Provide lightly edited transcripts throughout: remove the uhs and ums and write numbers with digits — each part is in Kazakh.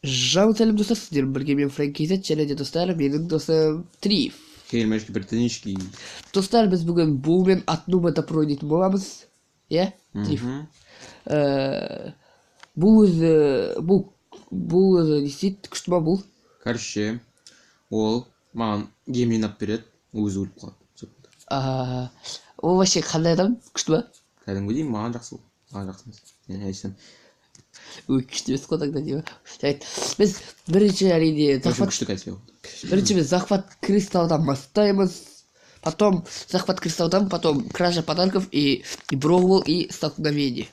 Жалпы сәлем достар, сіздермен бірге мен Фрэнк KZ және де достар, менің досым Триф. Келмешки, братанишки. Достар, біз бүгін Бу мен Атнуба Дапро ойнайтын боламыз. Иә, Триф. Бұл өзі, бұл өзі не істейді? Күшті ма бұл? Короче, ол маған гем жинап береді, өзі өліп қалады. Ол вообще қандай адам? Күшті ма? Кәдімгідей маған жақсы ол. Маған жақсы емес. Мен айтсам. Ой, күшті емес қой тогда деймін. Жарайды. Біз бірінші әрине захват күшті кәсе. Бірінші біз захват кристаллдан бастаймыз. Потом захват кристаллдан, потом кража подарков и бровл и столкновение.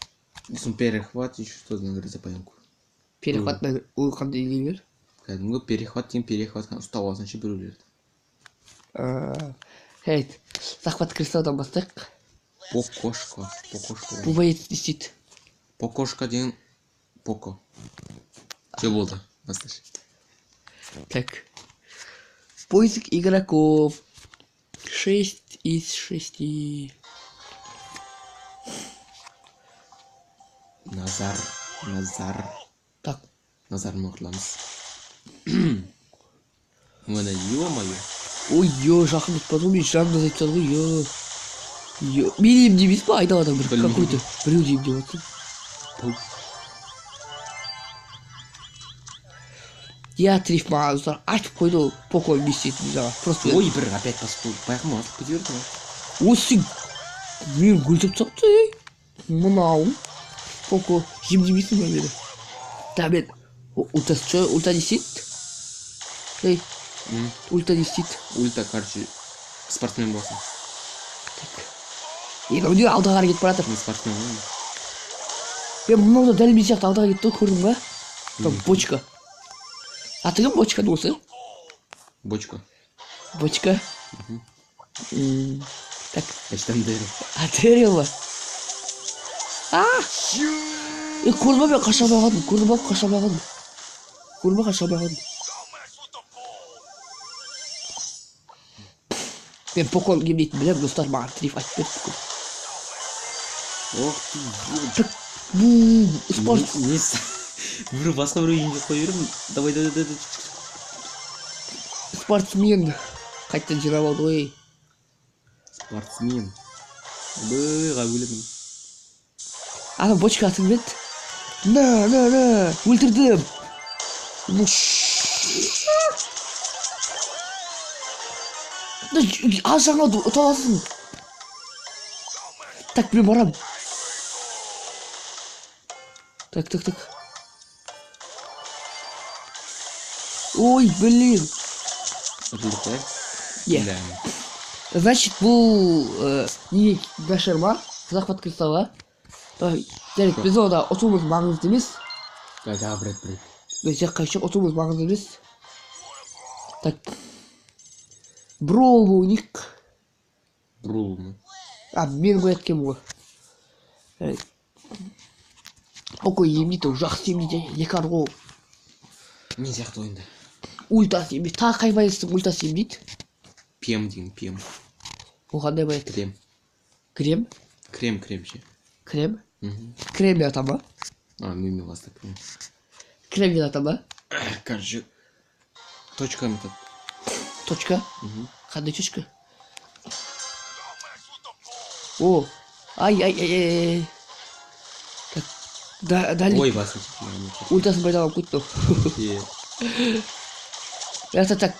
Сосын перехват еще что-то на запаянку. Перехват на ол қандай нелер? Кәдімгі перехват деген перехват ұстап аласың ше біреулерді. Жарайды. Захват кристаллдан бастайық. Покошка, покошка. Бұл боец не істейді? Покошка деген Поко. Все болды, басташы. Так. Поиск игроков. 6 из 6. Назар, Назар. Так. Назар мұрламыз. Мына, ё-моё. Ой, ё, жақын ұтпады ғой, мен жанымда айтып тастады ғой, ё. Ё, мен емдемейсіз ба айдаладан бір какой-то біреуді емдеп отырсың. Я Триф маған достар айтып қойды ол Поко не істейтінін жаңа. Просто ой, бір опять басып байқамай басып кете берді ғой. Ой, сен мені өлтіріп тастапты, ей. Мынау Поко емдемейсің ба мені? Да мен ультасы че, ульта не істейді? Ей, ульта не істейді? Ульта, короче, спортсмен болсын. Так. Ей, мынау неге алдыға қарай кетіп бара жатыр? Мен спортсмен ғой. Мен мынау да дәл мен сияқты алдыға кетті ғой, көрдің ба? Там бочка. Аты кім бочканың осы? Бочка. Бочка? Так. Эштан Дэрил. А, Дэрил ба? А! Е, көрдің ба мен қаша алмай қалдым. Көрдің ба қаша алмай қалдым. Көрдің ба қаша алмай қалдым. Мен Поконы емдейтінін білемін, достар, маған Триф айтып берді бүкіл. Ох ты, Так, бу, спорт. Не, біреу басқа біреу емдеп қоя беремін. Давай, давай, давай. Спортсмен қайтадан жинап алды ғой. Спортсмен. Быға өлемін. Ана бочка аты кім еді? На, на, на, өлтірдім. Аз жаңа ұта аласың. Так, мен барам. Так, так, так. Ой, блин. Ұтылдық па? Иә. Значит, бұл не нашар ма? Захват кристалла. Жарайды, біз онда ұтуымыз маңызды емес. Тағы бір рет, бір рет. Біз жаққа ұтуымыз маңызды емес. Так. Брол ойнайық. Брол ма? А, мен қояды екенмін ғой. Поко емдейді, ол жақсы емдейді, екі арғы ол. Мен сияқты ойында. Ультасы емдейді. Тағы қай боецтің ультасы емдейді? Пем деген, пем. Ол қандай боец? Крем. Крем? Крем, крем ше. Крем? Крем деп ата ма? А, мен бастап. Крем деп ата ма? Короче, точка метод. Точка? Қандай точка? О, ай, ай, ай, ай. Так, да, дали. Ой, басым. Ультасын пайдаланып кетті. Так, так.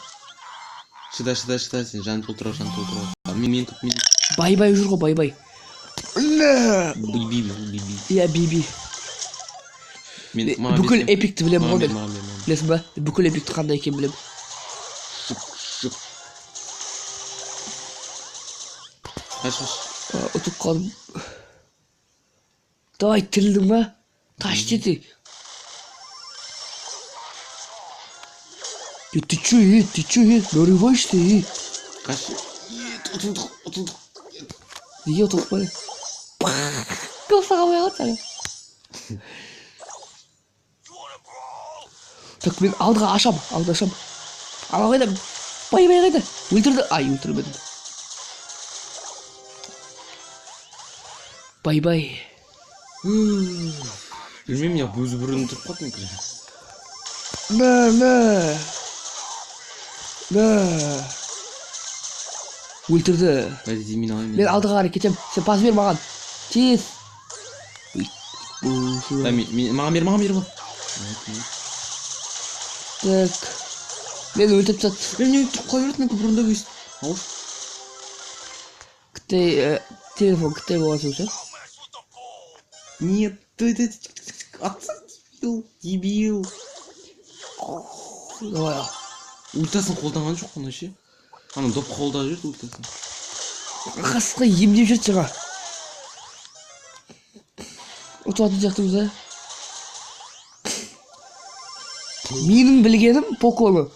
Шыда, шыда, шыда, сен жан толтыра, жан толтыра. Мен тут, мен. Бай-бай жүр ғой, бай-бай. Би, би, би, би. Иә, би-би. Бүкіл эпикті білемін ғой мен. Білесің ба? Бүкіл эпикті қандай екенін білемін. Шық. Қаш, қаш. Ұтып қалдым. Давай, тірілдің ба? Таш деді. Ты чё, ты чё, нарываешься, ей? Қаш. Ұтылдық, ұтылдық. Неге ұтылып қойды? Голоса қалмай қалды саған. Так, мен алдыға ашам, алдыға ашам. Ана қайда? Бай-бай қайда? Өлтірді. Ай, өлтірмедім. Бай-бай. Білмеймін, я өзі біреуін өлтіріп қалды мен. Мә, мә. Мә. Өлтірді. Подожди, мен алайын. Мен алдыға қарай кетемін. Сен пас бер маған. Тез. Да, маған бер, маған бер бұл. Так. Мені өлтіріп тастады. Мен не өлтіріп қоя берді, мен бұрында өйст. Ауыз. Кітай, телефон кітай болған соң ше? Нет, ты, отца дебил, дебил. Давай, ал. Ультасын қолданған жоқ қой ше. Ана доп қолдап жүрді ультасын. Қасқа емдеп жүрді жаңа. Ұтылатын сияқтымыз, ә? Менің білгенім Поконы.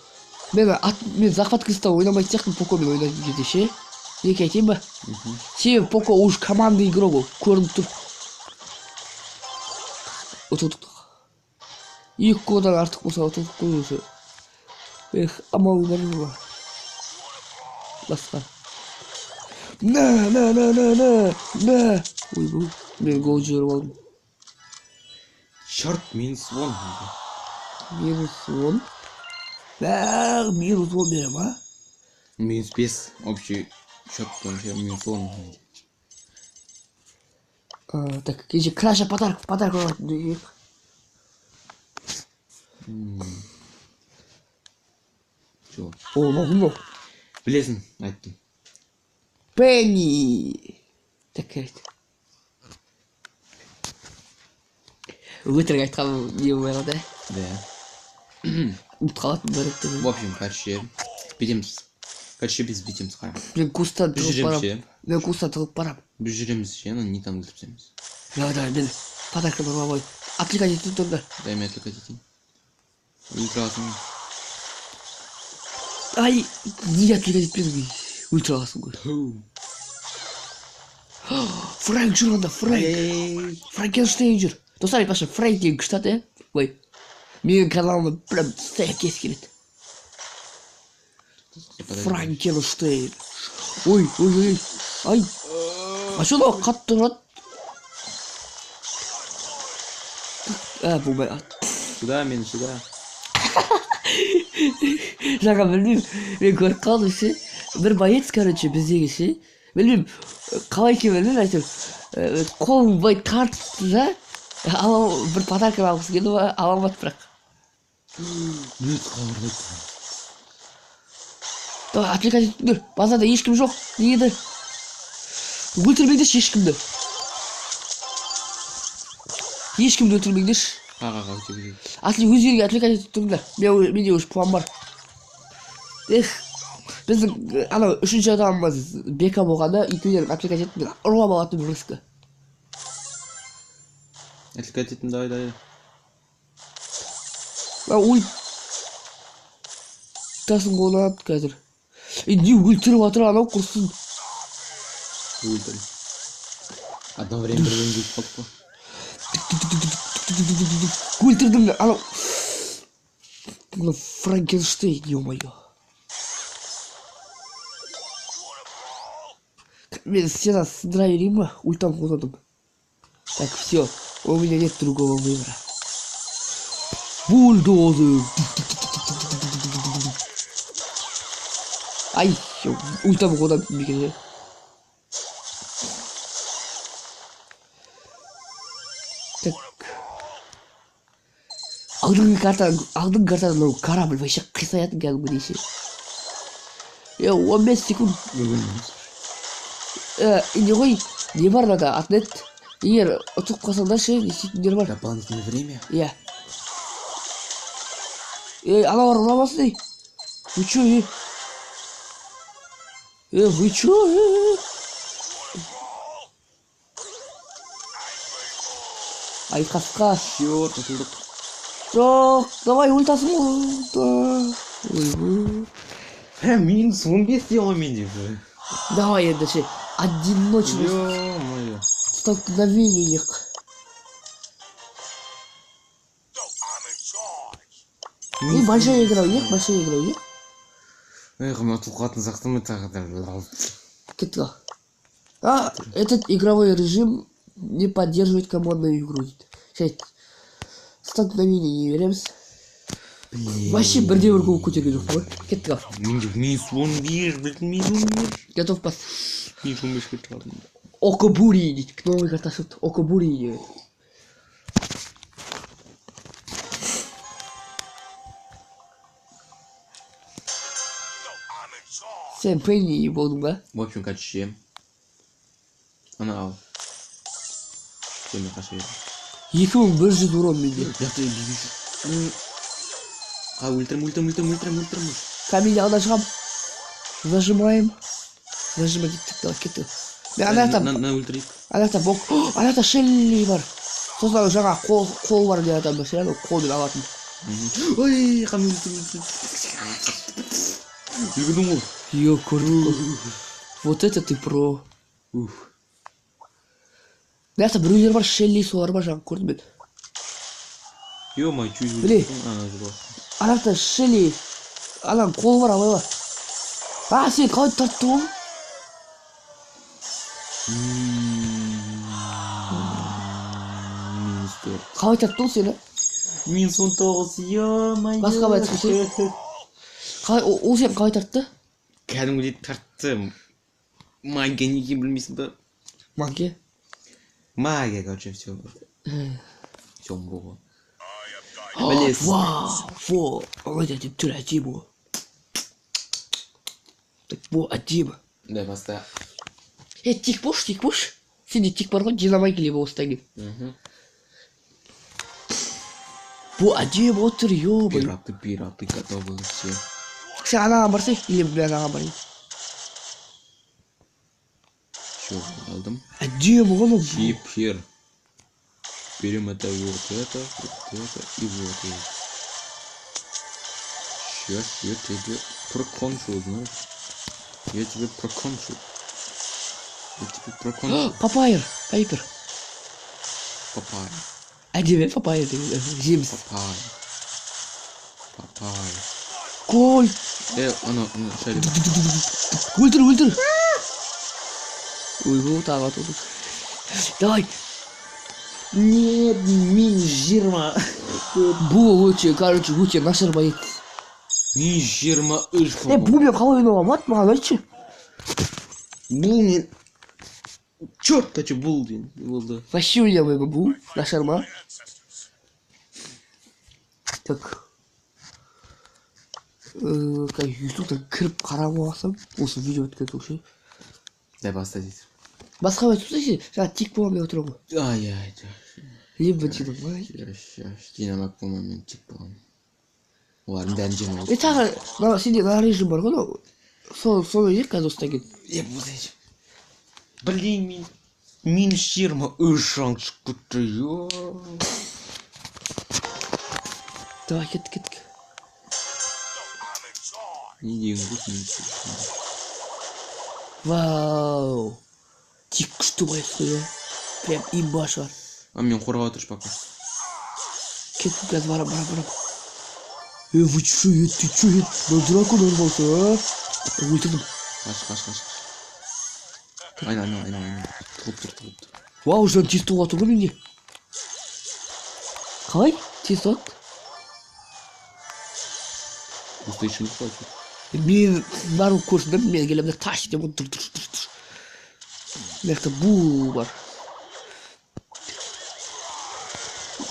Мен захват креста ойнамайтын сияқтымын Покомен ойнайтын кезде ше. Неге айтайын ба? Себебі Поко уж командный игрок ол, көрініп тұр. Ұтылдық. 2 голдан артық болса ұтылдық қой өзі. Эх, амал бар ма? Басқа. На, на, на, на, на, на. Ойбой, мен гол жіберіп алдым. Черт, минус 10. Минус 10. Бәрі минус 10 берем, а? Минус 5, общий счет бойынша минус 10. Так, кеше краша подарок, подарок алатын деген. Жоқ. О, мынау. Білесің, айттым. Пенни. Так, жарайды. Өтірік айтқан не болмай қалды, ә? Да. Ұмытып қалатын бір рет. В общем, короче, бүйтеміз. Короче, біз бүйтеміз, қара. Мен кустан Біз тығылып жүреміз барам. ше. Мен кустан тығылып барам. Біз жүреміз ше, ана не там өлтіріп тастаймыз. Давай, давай, мен подарканы ала қой. Отвлекать етіп тұрыңдар. Дай мен отвлекать етейін. Өлтіре аласың ғой. Ай, неге отвлекать етпедің? Өлтіре аласың ғой. Фрэнк жүр анда, Фрэнк. Ай-яй-яй. Франкенштейн жүр. Достар, айтпақшы, Фрэнк деген күшті ат, ә? Ой. Менің каналыма прям сәйкес келеді. Франкенштейн. Ой, ой, ой. Ай. А что мынау қатты ұрады? А, болмай. Сюда, мен сюда. Жаңа білмеймін, мен көріп қалдым ше. Бір боец, короче, біздегі ше. Білмеймін, қалай екенін білмеймін, әйтеуір. Қолын былай тартты да, ала, бір подарка алғысы келді ма, ала алмады бірақ. Нет, хабарлайды. Давай, отвлекать етіңдер. Базарда ешкім жоқ. Неге де? Өлтірмеңдерші ешкімді. Ешкімді өлтірмеңдерші. Ға, өте, өте. Өздеріңе отвлекать етіп тұрыңдар. Менде уже план бар. Эх, біздің анау үшінші адамымыз Бека болғанда екеулерің отвлекать етіп, мен ұрлап алатын рыскі. Отвлекать еттім, давай, давай. Мына ультасын қолданады қазір. Е, не өлтіріп жатыр анау құрсын. Өлтірді. Одновременно бір-бірін жеп қалдық қой. Өлтірдім мен, анау. Мына Франкенштейн, ё-моё. Мен стена сындыра берейін ба? Ультам қолдандым. Так, всё, у меня нет другого выбора. Бульдозер. Ай, ультам қолдандым екен. Так. Алдыңғы карта, алдыңғы картада мынау корабль вообще қисаятын кәдімгідей ше. 15 секунд. Не ғой, не бар мынада, атын ет. Егер ұтылып қалсаңдар ше, не істейтіндер бар. Дополнительное время. Иә. Ей, аналар ұрамасын ей. Вы чё, ей? Вы чё, ей? Ай, қасқа. Черт, ұтылдық. Жоқ, давай, ультасын ғой. Ойбой. Минус 15 де ғой менде. Давай енді ше, одиночный Ё-моё. столкновение. И большая игра, ек, большая игра, ек. Эх, мына ұтылып қалатын сияқтымын тағы да. Кетті ғой. А, этот игровой режим не поддерживает командную игру. Сейчас столкновение не береміз. Вообще бірде бір кубок көтерген жоқпын ғой. Кеттік ал. Менде минус 15, блин, минус 15. Готов бас. Минус 15-ке шығардым. Окобури дейді. Новый карта ашылды. Окобури деген. Сен Пенни болдың ба? В общем, короче, ана ал. Сен қаша бердің. 2100 урон менде. Жақта 500. Қа, өлтірем, өлтірем, өлтірем, өлтірем, өлтірем. Камень алда шығам. Зажимаем. Зажимать еттік, давай, кеттік. Мен ана жақта, На өлтірейік. ана жақта бок, ана жақта Шелли бар. Сосын ана жаңа қол бар деген адам бар, ше, анау қолмен алатын. Ой, қан өлтірем, өлтірем. Үлгердің ғой. Йо, көрдік қой. Вот это ты про. Уф. Мына жақта біреулер бар, Шелли солар бар, жаңа көрдім мен. Ё-моё, чуть Блин. Ана жүр. Ана жақта Шелли, ананың қолы бар, абайла. А, сен қалай тартты ол? Минус 4. Қалай тартты ол сені? Минус 19, ё-моё. Басқа былай түсірсей. Қалай, ол сені қалай тартты? Кәдімгідей тартты. Магия не екенін білмейсің ба? Магия? Магия, короче, все. Все, болды. Білесіз. Вау, во, ой, деп түр әдемі ғой. Так, бұл әдемі. Дай баста. Е, тик болшы, тик болшы. Сенде тик бар ғой, Динамайк либо осыдан кейін. Бұл әдемі отыр, ё-моё. Пираты, пираты, готовы все. Сен анаған барсай, или мен анаған барайын. Все, алдым. Әдемі ғой мынау. Теперь берем это, вот это, вот это и вот это. Сейчас я тебе прокончу, знаешь. Я тебе прокончу. Я тебе прокончу. Папайр, пайпер. Папай. Әдемі папайр деген, жеміс. Папай. Папай. Кол. Ана, ана, шарик. Өлтір, өлтір. Ойбу, тағы атылдық. Давай. Нет, минус 20. Бұл өте, короче, өте нашар боец. Минус 23. Е, бұл мен қалай ойнауға болады, маған айтшы. Бұл мен... Черт, короче, бұл дейін. Болды. Вообще ойнай алмаймын бұл, нашар ма? Так. Ютубтан кіріп қарап алсам, осы видео өткен соң ше. Дай баста дейді. Басқа былай тұрсайшы, жаңа тик боламын деп отырмын ғой. Ай, ай, Либо Динамайк. Динамайк болмаймын, мен тик боламын. Олардың бәрін жеңіп алдым. Е, тағы, мына сенде мына режим бар ғой, мынау. Соны ойнайық қазір осыдан кейін. Е, бұл Блин, мен минус 23 шанс шығып кетті, ё. Давай, кеттік, кеттік. Не деген көп минус 23. Вау. Тик күшті боец қой, иә. Прям имба шығар. А мен қорғап отыршы пока. Кеттік, қазір барам, барам, барам. Е, вы чё, е, ты чё, е, мына дракон ұрып алса, а? Өлтірдім. Қаш, қаш, қаш, қаш. Айна, айна, айна, айна. Тығылып тұр, тығылып тұр. Вау, жан тез туып жатыр ғой менде. Қалай? Тез туады? Осылай шын қалай? Мен барлық көрсін да, мен келемін де таш етемін ғой, тұр, тұр, тұр, тұр. Мына жақта бу бар.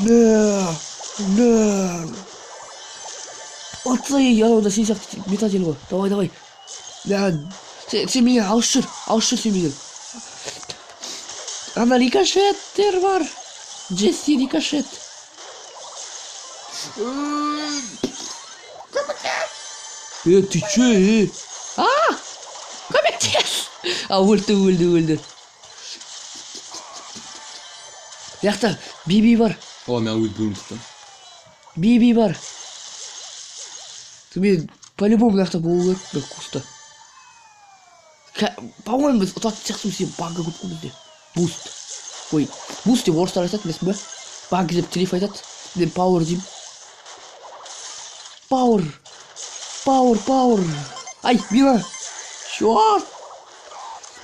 Нә, нә. Отсай, анау да сен сияқты метатель ғой. Давай, давай. Мә, сен менен алыс жүр, алыс жүр сен менен. Ана рикошеттер бар. Джесси рикошет. Э, ты чё, э? А! Көмектес! А, өлді, өлді, өлді. Жақта Биби бар. О, мен өліп бөлім тұттым. Биби бар. Мен по-любому мына жақта болу керек, бір куста. По-моему, біз ұтатын сияқтымыз, себебі банка көп қой бізде. Буст. Ой, буст деп орыстар айтады, білесің бе? Банка деп Триф айтады. Мен пауэр деймін. Пауэр. Пауэр, пауэр. Ай, мина. Черт.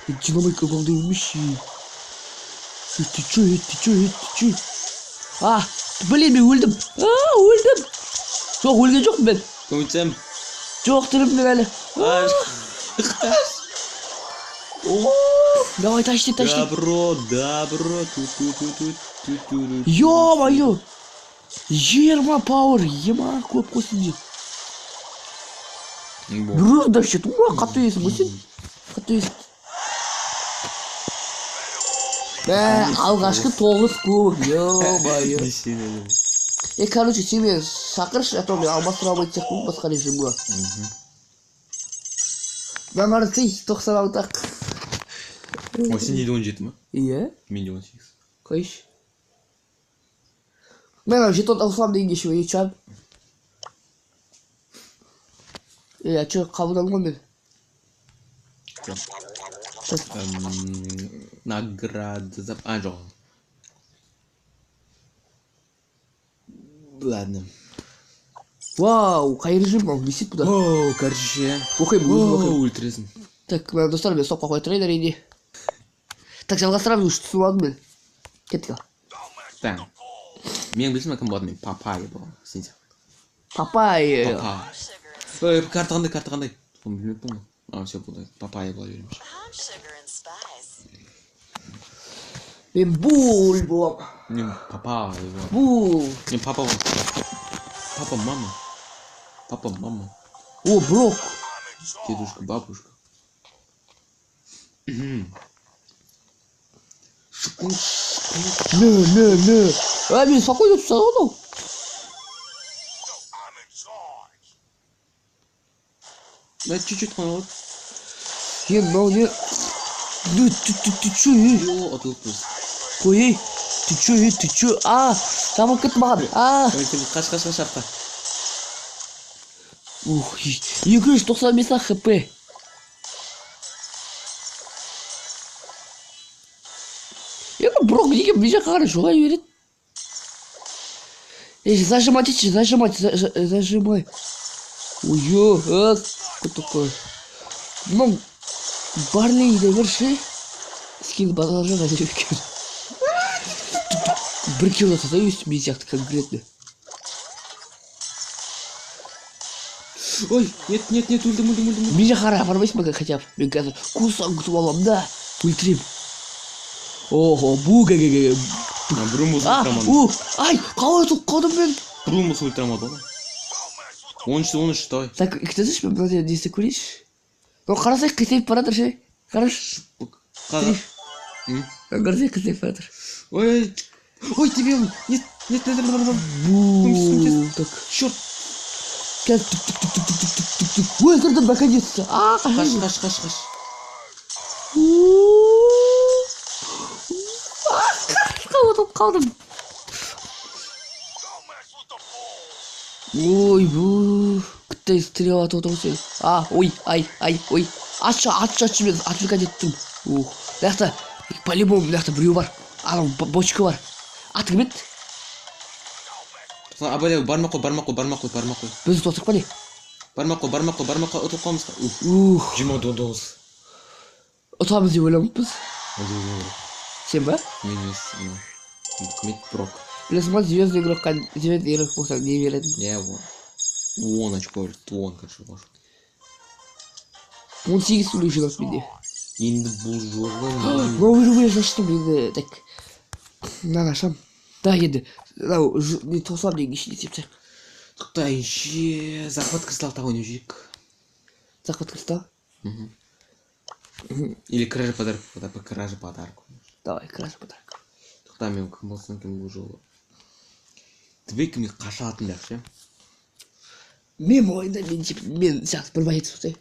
Динамайка главный өлмеші. Ты чё, ты чё, ты чё? А, блин, мен өлдім. А, өлдім. Жоқ, өлген жоқпын мен. Көмектесемін. Жоқ, тірімін мен әлі. Давай, тащи, тащи. Добро, добро. Ту-ту-ту-ту-ту-ту. Ё-моё. 20 пауэр, ема, көп қой сенде. Біреу да ішеді. Уа, қатты есің ғой сен. Қатты есің. Мә, алғашқы 9 кубок. Ё-моё. Короче, сен мені шақыршы, а то мен алмастыра алмайтын сияқтымын басқа режимге. Мына қарасай, 96-ақ. О, сенде де 17 ма? Иә. Менде 18. Қойшы. Мен ана жетон алсам дегенге ше, ей, чан. А чё, қабылдадым ғой мен. Награда за... А, жоқ. Ладно. Вау, қай режим мынау? Не істейді бұда? Оу, короче. Оқимын, өзім оқимын. Өлтіресің. Так, мына достар, мен стопқа қоя тұрайын әрине. Так, жалғастырамыз, уже түсініп алдым мен. Кеттік ал. Так. Мен білесің бе кім болады? Мен Папай боламын. Сен сияқты. Папай. Папай. Ой, карта қандай, карта қандай? Оны білмеппін ғой. А, все, болды. Папай бола беремін. Мен Буль боламын. Мен Папай боламын. Бул. Мен папа боламын. Папа, мама. Папа, мама. О, Брок. Дедушка, бабушка. Не, не, не. А, мен спокойно түседі ғой. Да, чуть-чуть қана болады. Е, мынау не? Ну, ты чё, ей? О, ұтылып тұрсың. Қой, ей. Ты чё, ей, ты чё? А, жабылып кетті маған. А. Қаш, қаш, қаш, артқа. Ух, 295 хп. Енді Брок неге мына жаққа қарай жолай береді? Эй, зажимать етші, зажимать, зажимай. Ой, кто такой? Мынау Барлей бір ше. Скин базар жоқ әзір екен. Бір кило сата өстіп мен сияқты конкретно. Ой, нет, нет, нет, өлдім, өлдім, өлдім. Мен жаққа қарай апармайсың ба хотя бы? Мен қазір кусан күтіп аламын да, өлтіремін. Охо, бу ге ге ге. Біреу болса өлтіре алмады. Ай, қалай ұтылып қалдым мен? Біреу болса өлтіре алмады ғой. 13, 13, давай. Так, күтесінші, мен мына жерде не істеп көрейінші. Ну, қарасай, қисайып бара жатыр ше. Қарашы. Қарасай, қисайып бара жатыр. Ой, ой, тебе, нет, нет, нет, нет, нет. Бу, так. Черт. Қазір түк түк түк түк түк түк түк. Өлтірдім, наконец-то. А, қаш, қаш, қаш, қаш. Ұтылып қалдым. Ой, бу. Күтті стрела атып отыр сен. А, ой, ай, ай, ой. Атшы, атшы, атшы, мен отвлекать етіп тұрмын. Ух, мына жақта, по-любому мына жақта біреу бар. Анау бочка бар. Аты кім еді? Абай, бармақ қой, бармақ қой, бармақ қой, бармақ қой. Біз ұтып па не? Бармақ қой, бармақ қой, бармақ қой, ұтылып қаламыз. Ух. 29. Ұтамыз деп ойламаппыз. Сен ба? Мен емес, анау. Кім еді? Брок. Білесің ба, звездный игрокқа, звездный игрок болсаң не беретін? Иә, он очко береді, он, короче, қош. 18 сулей жинап менде. Енді бұл жолы Новый рубеж аштым енді, так. Мынаны ашам. Да, енді, мынау, не тосам деген ішінде істеп тастайық. Тоқтай, ше, захват кристалл тағы ойнап жейік. Захват кристалл? Или кража подарков, давай, кража подарков. Давай, кража подарков. Тоқта, мен кім болсын екен бұл жолы? Твейкіме қашатын бірақ ше. Мен ойында, мен тип, мен сияқты бір боец болсай.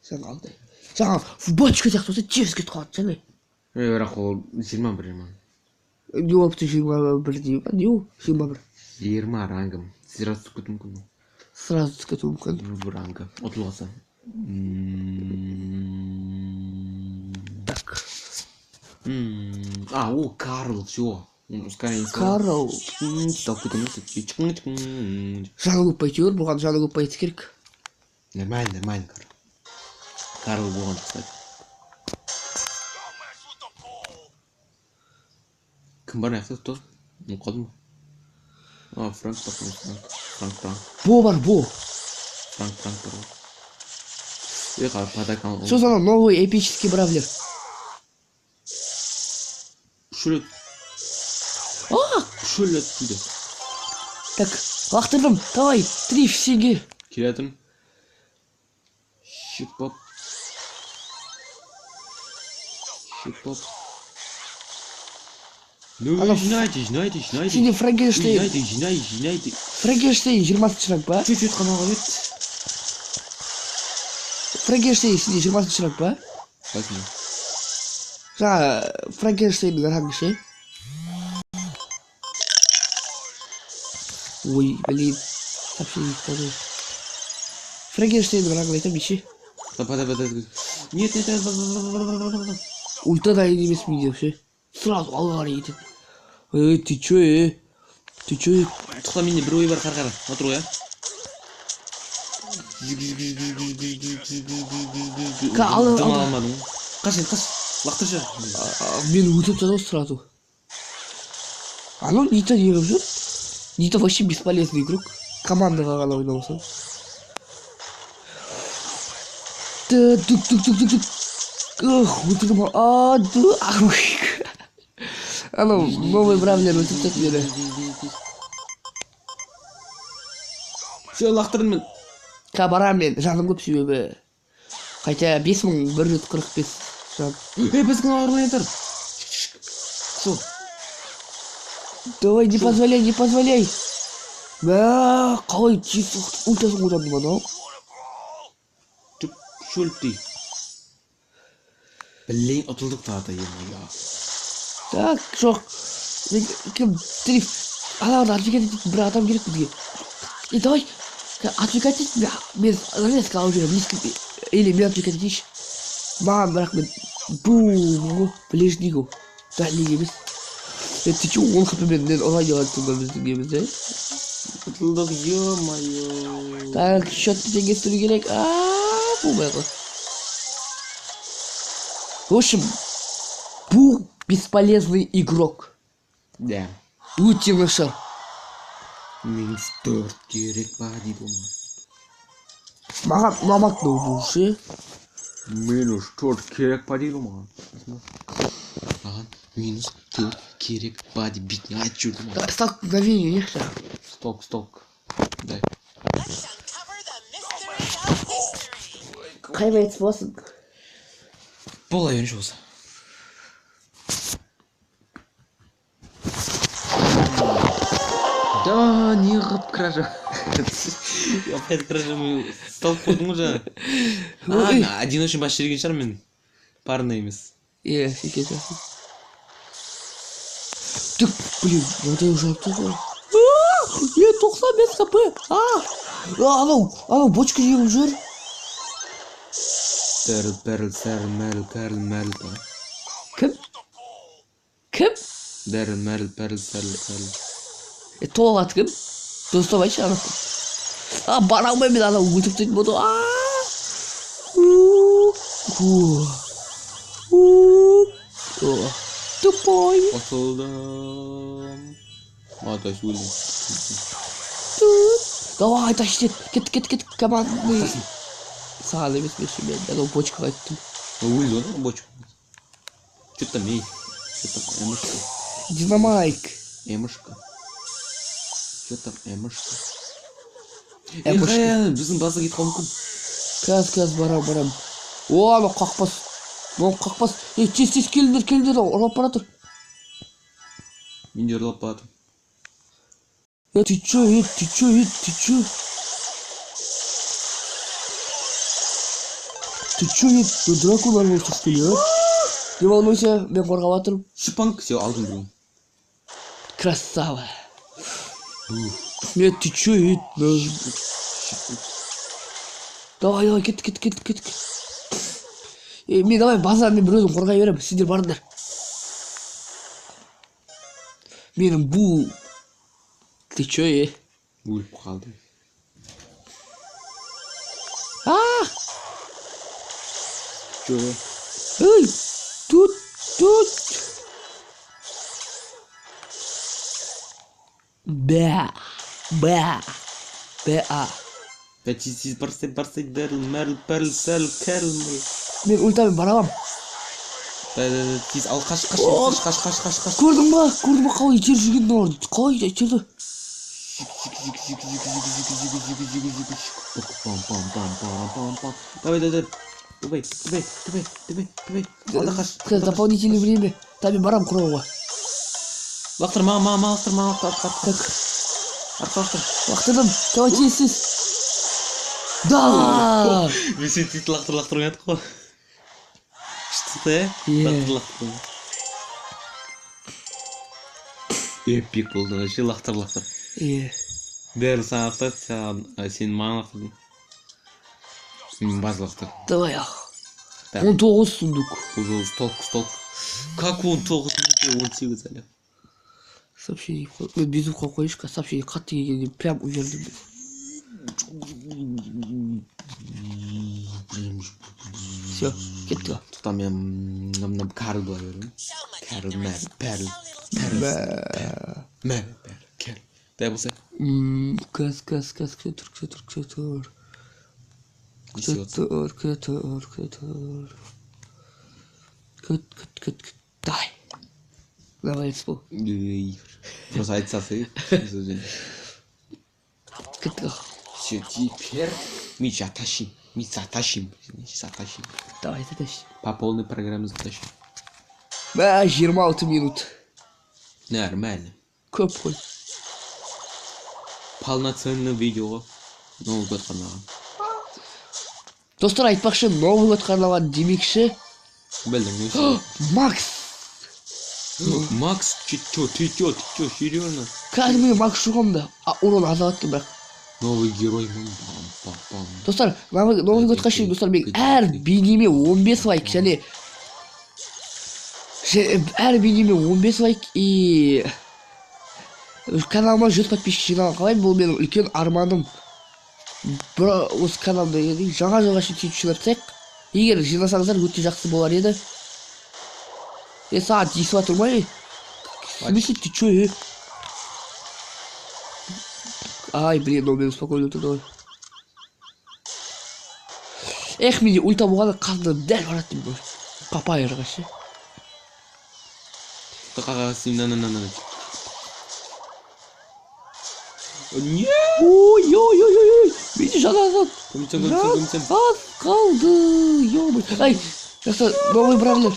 Жаңағыдай. Жаңа в бочка сияқты болса, тез кетіп қалады, ше ме? Ей, бірақ ол 21 жиырма. Не болыпты 21 деймін ба? Не ол? 21. 20 рангым. Сразу түсіп кетуі мүмкін. Сразу түсіп кетуі мүмкін. Бір рангы. Ұтылып қалса. Так. А, о, Карл, все. Карл. Жаны көп әйтеуір, бұған жаны көп айту керек. Нормально, нормально, Карл. Карл болған, кстати. Кім бар аяқта? Кто? Ұмытып қалдым ба? А, Фрэнк, потом Фрэнк. Франк, Франк. Бо бар, Бо. Франк, Франк бар ғой. Ей, қара, подарка. Сосын анау новый эпический бравлер. Үш рет. А! Үш рет дейді. Так, лақтырдым. Давай, три всеге. Келе жатырмын. Щипап. Щипап. Ну, Ана жинайте, жинайте, жинайте. Сенде Франкенштейн. Жинайте, жинайте, жинайте. Франкенштейн 20-шы ранг па? Чуть-чуть қана қалып еді. Франкенштейн сенде 20-шы ранг па? Қайсында? Жаңа Франкенштейннің рангы ше? Ой, блин. Сообщение қалды. Франкенштейннің рангын айтамын неше? Подай, подай. Нет, нет, нет. Ульта дайын емес менде ше. Сразу алға қарай кетеді. Эй, ты чё, эй? Ты чё, эй? Тоқта, менде бір ой бар, қара, қара. Отыр ғой, а? Ал, Дым ал. ала алмадым ғой. Қаш енді, қаш. Лақтыршы. Мені өлтіріп тастады ғой сразу. Анау Нита не қылып жүр? Нита вообще бесполезный игрок. Командаға ғана ойнамаса. Түк, түк, түк, түк, түк. Эх, өлтірдім. А, ду, анау новый бравлер өлтіріп тастады мені. Все, лақтырдым мен. Ка барамын мен, жаным көп себебі. Қайта 5145 жан. Ей, біздің ауырлайын тұр. Сол. Давай, не позволяй, не позволяй. Мә, қалай тез ультасын қолдандым анау. Түп, шөліп. Блин, ұтылдық тағы да, ё-моё. Так, жоқ. Мен кім, Триф. Аналарды отвлекать ететін бір адам керек бізге. Е, давай, отвлекать ет, мен резко алып жүремін, близко. Или мен отвлекать етейінші. Маған бірақ мен бум ғой, ближний ғой. Дальний емес. Е, ты чё, 10 хп мен ұлай деп айттың ба біздің немізді? Ұтылдық, ё-моё. Так, счетты теңестіру керек. Ааа, болмай қалды. В общем, бұл бесполезный игрок. Да. Өте нашар. Минус 4 керек па дейді ол. Маған ұнамады мынау бұл ше. Минус 4 керек па дейді маған. Маған минус 4 керек па деп бетіне айтып жіберді маған. Давай, столкновение не қылшы. Столк, столк. Дай. Қай боец боласың? Бола берінші болса. Да, не қылып кража. Опять кража столк қойдың ғой жаңа. А, одиночный бас жіберген шығармын мен. Парный емес. Е, секе шығарсың. Түк, блин, мынадай жапты ғой. Е, 95 хп. А, анау, анау бочка жегіп жүр. Дәріл, бәріл, сәріл, мәріл, кәріл, мәріл. Кім? Кім? Дәріл, мәріл, бәріл, сәріл, кәріл. Е, толық аты кім? Дұрыстап айтшы, ана. А, бара алмаймын мен, анау өлтіріп тастайтын болды. А! Тупой. Қосылдым. А, то есть өлдім. Давай, тащи, кет, кет, кет, командный. Саған емес, мен ше, мен анау бочкаға айттым. Өлді ғой, бочка. Чё там, ей? Чё там, эмышка? Динамайк. Эмышка. Чё там, эмышка? Эмышка. Біздің база кетіп қалуы мүмкін. Қазір, қазір, барам, барам. О, анау қақпас. Анау қақпас. Ей, тез, тез, келіңдер, келіңдер, ұрлап бара тұр. Мен де ұрлап бара жатырмын. Е, ты чё, е, ты чё, е, ты чё? Ты чё, е, ты дракон арбался, что ли, а? Не волнуйся, мен қорғап жатырмын. Шипанк, всё, алдым біреуін. Красава. Е, ты чё, е, давай, давай, кет, кет, кет, кет. Е, мен давай базар мен бір өзім қорғай беремін, сендер барыңдар. Менің бұл... Ты чё, е? Өліп қалдым. А! Чё? Эй, тут, тут. Бә, бә. Б, А. Тез, тез, барсай, барсай, Дэрл, Мэрл, Перл, Сэл, Кэрл. Мен ультамен бара аламын. Да, да, да, тез, ал, қаш, қаш, қаш, қаш, қаш, қаш, қаш. Көрдің ба? Көрдің ба, қалай итеріп жүргенін олар? Қалай итерді? Давай, давай, давай, давай, давай, давай, давай. Алда қаш. Дополнительное время. Та мен барамын құрауға. Лақтыр, маған, маған, маған лақтыр, маған лақтыр, артқа, Так, артқа лақтыр. Лақтырдым. Давай, тез, тез. Да! Мен сені тез лақтыр, лақтыр ойнадық қой. Күшті, иә? Иә. Лақтыр, лақтыр. Эпик болды, вообще лақтыр, лақтыр. Иә. Бәрі саған лақтырды, саған, сен маған лақтырдың. Мен баз лақтыр. Давай, ал. Так. 19 сундук. Уже столк, столк. Как 19, 18 әлі. Сообщение. Мен безумно қалып қояйыншы, сообщение қатты келгенде прям уверен. Все, кеттік. Тоқта, мен мына Карл бола беремін. Карл, Мэр, Перл, Перл, Мэр, Перл, Карл. Дай болса. Кәз, кәз, кәз, күте тұр, күте тұр, күте тұр. Не Күте істеп жатсың? тұр, күте тұр, күте тұр. Күт, күт, күт, күт. Давай. Давай, бол. Ей, просто айта салсай. Кеттік. Все, теперь мы затащим. Мы затащим. Затащим. Давай, затащи. По полной программе затащим. Мә, 26 минут. Нормально. Көп қой. Полноценный видео. Новый год арналған. Достар, айтпақшы, Новый год қа арналған демекші. Білдің, не істеп? Макс! Макс, ты чё, ты чё, ты чё, серьезно? Кәдімгі Макс жоқ да. А, урон азалады екен бірақ. Новый герой. Пам, пам, пам. Достар, Новый год қа шейін, достар, мен әр бейнеме 15 лайк және әр бейнеме 15 лайк и каналыма 100 подписчик жинаған қалаймын. Бұл менің үлкен арманым. Бірақ осы каналды енді жаңа жылға шейін сөйтіп жинап тастайық. Егер жинасаңыздар, өте жақсы болар еді. Е, саған тиісіп жатыр ма, ей? В смысле, ты чё, е? Ай, блин, ол мені спокойно отырды ғой. Эх, менде ульта болғанда қасымда дәл барады деймін ғой. Папайырға ше. Қағаз, на, на, на, на. Не! Ой, ой, ой, ой, ой, менде жан аз. Көмектесем, көмектесем, Жан көмектесем. аз қалды. Ё-моё. Ай, жақсы, новый бравлер.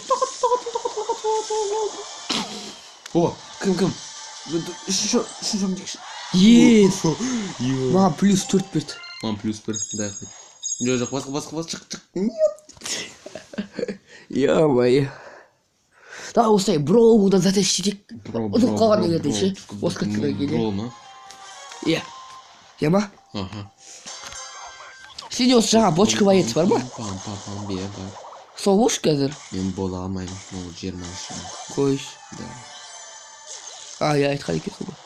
О, кім, кім? Үшінші, үшінші екінші. Ес. Ё. Маған плюс 4 берді. Маған плюс 1. Дай хоть. Жоқ, жоқ, басқа, басқа, басқа, шық, шық. Нет. Ё-моё. Давай осылай броудан затащить етейік. Бро, Ұтып қалған егер ше. Осы каткадан кейін. Бро ма? Иә. Иә ма? Аха. Сенде осы жаңа бочка боец бар ма? Пам, пам, пам, иә, бар. Сол болшы қазір. Мен бола алмаймын. Ол 23. Қойшы. Да. А, иә, айтқан екенсің ғой.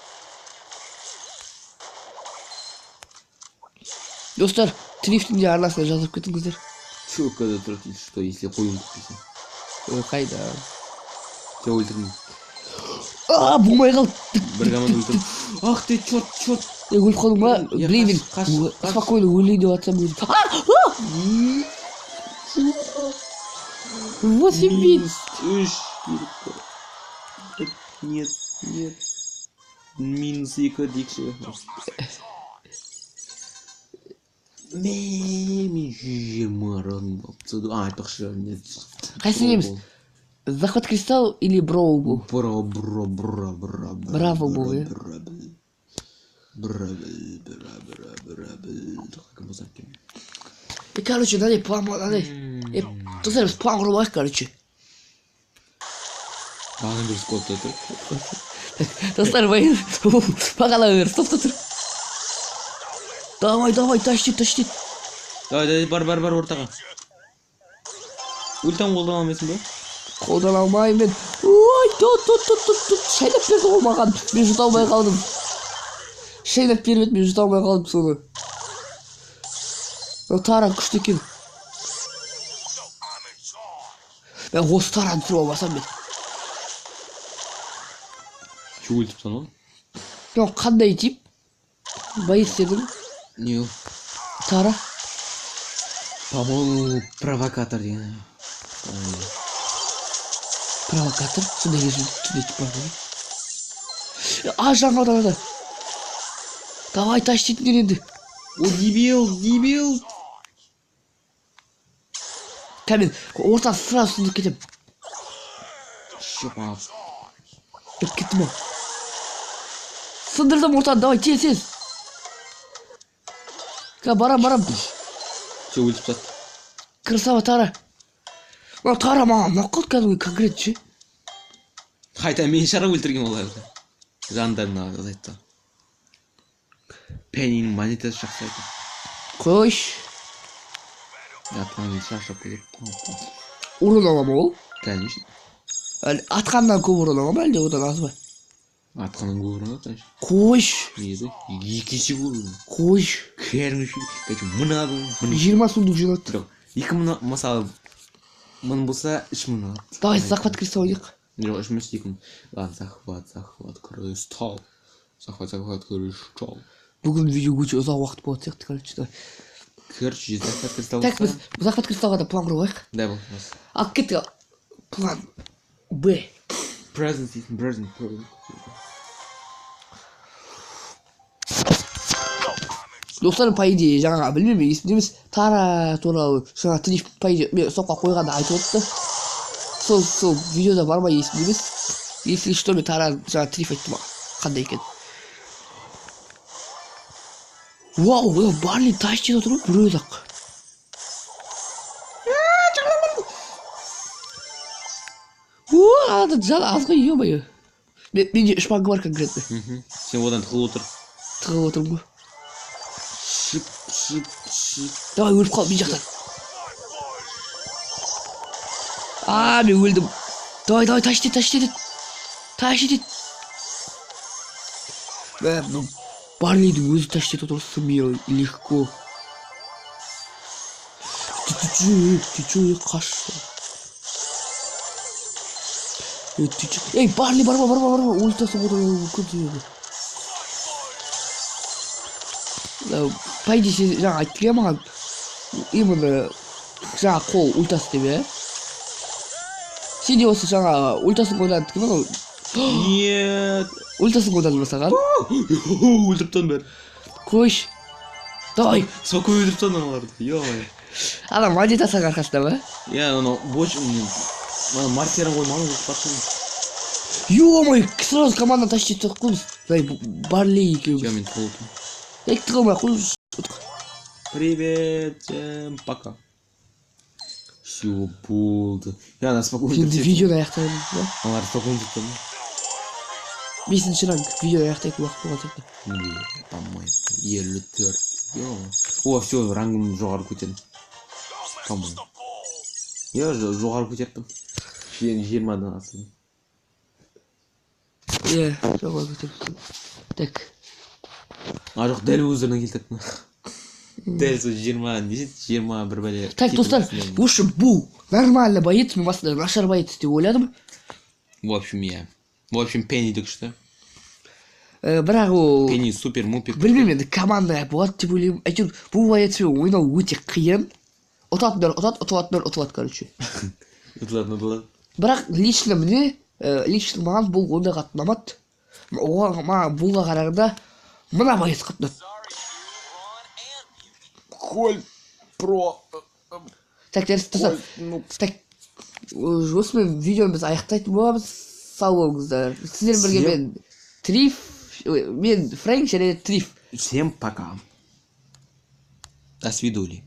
Достар, Трифтің де арнасына жазып кетіңіздер. Ссылка да тұрады, если что, если қойым десе. Ой, қайда? Все, өлтірдім. А, болмай қалды. Бір команда өлтірдім. Ах ты, черт, черт. Е, өліп қалдың ба? Иә, Блин, мен қаш, қаш, қаш. спокойно өлейін деп жатсам өзім. А! А! 8 бит. Минус үш. Нет, нет. Минус 2 дейікші. Мә, мен 120 ран болып тастады. А, айтпақшы, нет. Қайсысын еміз? Захват кристалл или броул был? Бро, бро, бро, бро, бро. Браво был, иә? Бро, бро, бро, бро, бро, бро. Кім болса екен? Е, короче, мынандай план мынандай. Е, достар, біз план құрып алайық, короче. Бағана бері скотта тұр. Достар, бағана бері стопта тұр. Давай, давай, тащи, тащи. Давай, давай, бар, бар, бар ортаға. Ультаны қолдана алмайсың ба? Қолдана алмаймын мен. Ой, тут, тут, тут, тут, тут. Шайнап берді ғой маған. Мен жұта алмай қалдым. Шайнап беріп еді, мен жұта алмай қалдым соны. Мынау Тара күшті екен. Мен осы Тараны түсіріп алмасам мен. Че өлтіріп тастадың ғой? Мынау қандай тип? Боец дедің? Не ол? Тара. По-моему, провокатор деген. Провокатор? Сондай сондай тип бар ғой. А, жаңа аударады. Давай, тащитіңдер енді. О, дебил, дебил. Кәмен, ортасы сразу сындырып кетемін. Шопа. Өтіп кеттім ау. Сындырдым ортаны, давай, тез, тез. Ка, барам, барам. Все, өлтіріп тастады. Красава, Тара. Мынау Тара маған ұнап қалды кәдімгі конкрет ше. Қайта мен шығар өлтірген оларды. Жандарын азайтты. Пеннидің монетасы жақсы екен. Қойш. Атқан шаршап кетеді. Урон ала ма ол? Конечно. Әлі атқаннан көп урон ала ма, әлде одан аз ба? Атқаннан көп урон алады, конечно. Қойш. Негізі екі есе көп урон. Қойш. Кәдімгі, короче, мына мына 20 сундук жинады. Жоқ, 2000, мысалы, 1000 болса, 3000 алады. Давай, захват кристалл ойнайық. Жоқ, үш емес, 2000. Ладно, захват, захват, кристалл. Захват, захват, кристалл. Бүгін видео өте ұзақ уақыт болады сияқты, короче, давай. Короче, захват кристалл. Так, біз захват кристаллға да план құрып алайық. Да, бол. Алып кеттік. План Б. Present дейтін, present, present. Достар, по идее, жаңа білмеймін, есімде емес. Тара туралы жаңа Триф, по идее, мен соққа қойғанда айтып отырды. Сол видеода бар ма, есімде емес. Если что, мен Тара жаңа Триф айтты маған. Қандай екен. Вау, мынау Барли тащит отыр ғой, біреу ақ. О, ана жан аз ғой, ё-моё. Менде үш банкі бар конкретно. Сен одан тығылып отыр. Тығылып отырмын ғой. Шип, шип, шип. Давай, өліп қал, мен жақтан. А, мен өлдім. Давай, давай, тащит, тащит, тащит. Мә, мынау Барлидің өзі тащит отыр, смело, легко. Ты че, ты че, қаш. Эй, ты че? Эй, Барли, барма, барма, барма. Ультасы отыр, көп себебі. По идее, сен жаңа айттың иә маған, именно жаңа қол ультасы деп, иә? Сен де осы жаңа ультасын қолдандың кім анау? Нет. Ультасын қолданды ма саған? Өлтіріп тастадым бәрін. Қойш. Давай. Спокойно өлтіріп тастадым аналарды. Ё-моё. Ана монета саған арқасында ма? Иә, анау боч, ана маркерін қоймаған, өлтіріп тастадым. Ё-моё, сразу команданы тащить етіп қоймыз. Давай, Барли екеуміз. Всё, мен тығылып отырмын. Эй, тығылмай қой. Привет, всем пока. Всё, болды. Я ана спокойно. Енді видеоны аяқтаймыз ба? Аналар спокойно өлтіріп тастадым. 5-ші ранг, видеоны аяқтайтын уақыт болған сияқты. По-моему, 54. О, всё, рангым жоғары көтердім. По-моему. Я жоғары көтердім. 20-дан асырдым. Иә, жоғары көтердім. Так. А, жоқ, дәл өздеріне келтірдім. Дәл сол 20, не 21 бәле. Так, достар, в общем, бұл нормально боец, мен басында нашар боец деп ойладым. В общем, я. В общем, Пенни де күшті. Бірақ ол Пенни супер мупер. Білмеймін енді, команда болады деп ойлаймын. Әйтеуір бұл боецпен ойнау өте қиын. Ұтатындар ұтады, ұтылатындар ұтылады, короче. Ұтылатын ұтылады. Бірақ лично мне, лично маған бұл ондай қатты ұнамады. Оған маған бұлға қарағанда мына боец қатты ұнады. Коль про. Так, достар, так, осымен видеоны біз аяқтайтын боламыз. Сау болыңыздар. Сіздермен бірге мен Триф, мен Фрэнк және Триф. Всем пока. До свидули.